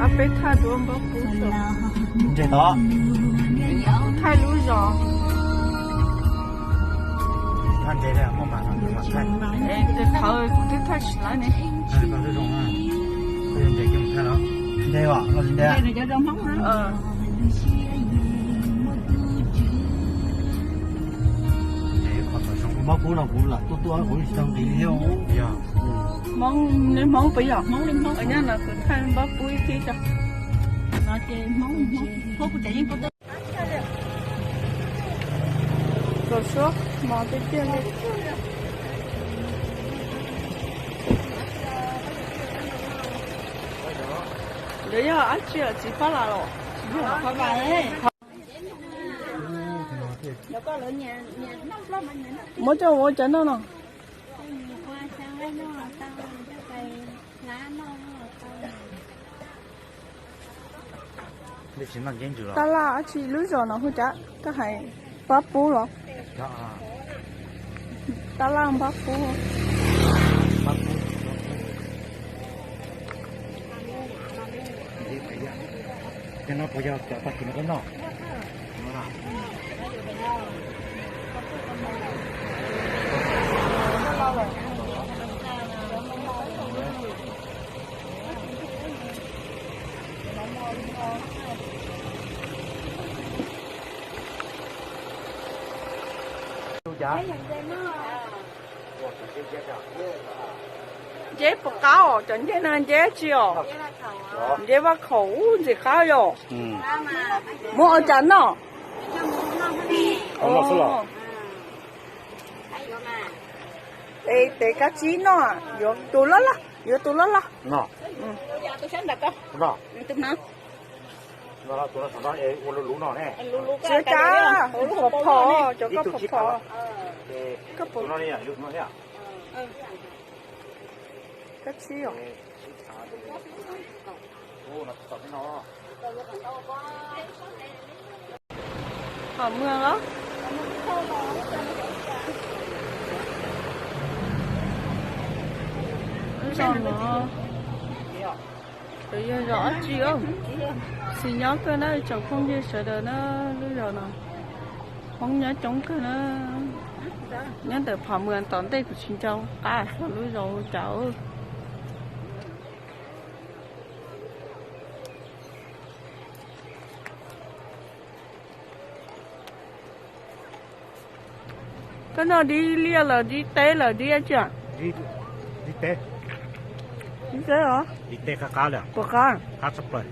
Ob peb thaj duab npab pub. Ntses tod. Thaj lub zos. Thaj ntses muaj mas no mas thaj. Tes thaum kuv twb thaj tsis laib ne. Ntses os, los ntses. Npab pub no kuv lam tuaj tuaj kuv tsis tau nqis li. Yog Hmoob, neb Hmoob puas yog? Nyob no kuv thaj npab pub ib thib tso. Kaum suab mos tiag tiag li. Ntawd yog dab tsi, txiv fab las los? Muab coj ua cas noj no? Tab laj dab tsi lub zos no hu cas koj hais npab pub los? Tab laj npab pub. Nceb puas qab os? Cov nceb no nceb tsi os? Nceb vaj khaum ub ntxim qab yom. Muab ua cas noj? Es tes kab tsib noj, yuav tus loj loj, yuav tus loj loj. Tsis ua cas, phom phom, cov koj phom phom. Kab tsib os. Phom mws los? Zos no, yog zos dab tsi? Xis nyob kawg na tsoom phooj ywg sawv daws na, lub zos no Hmoob nyob coob kawg na. Nyob ntawm phom mws tom ntej kuv tsis nco qab lub zos ua cas. Koj noj dib liaj los dib teb los dib dab tsi? Dib teb. Dib teb os? Dib teb qab qab li. Puas qab? Qab tshaj plaws.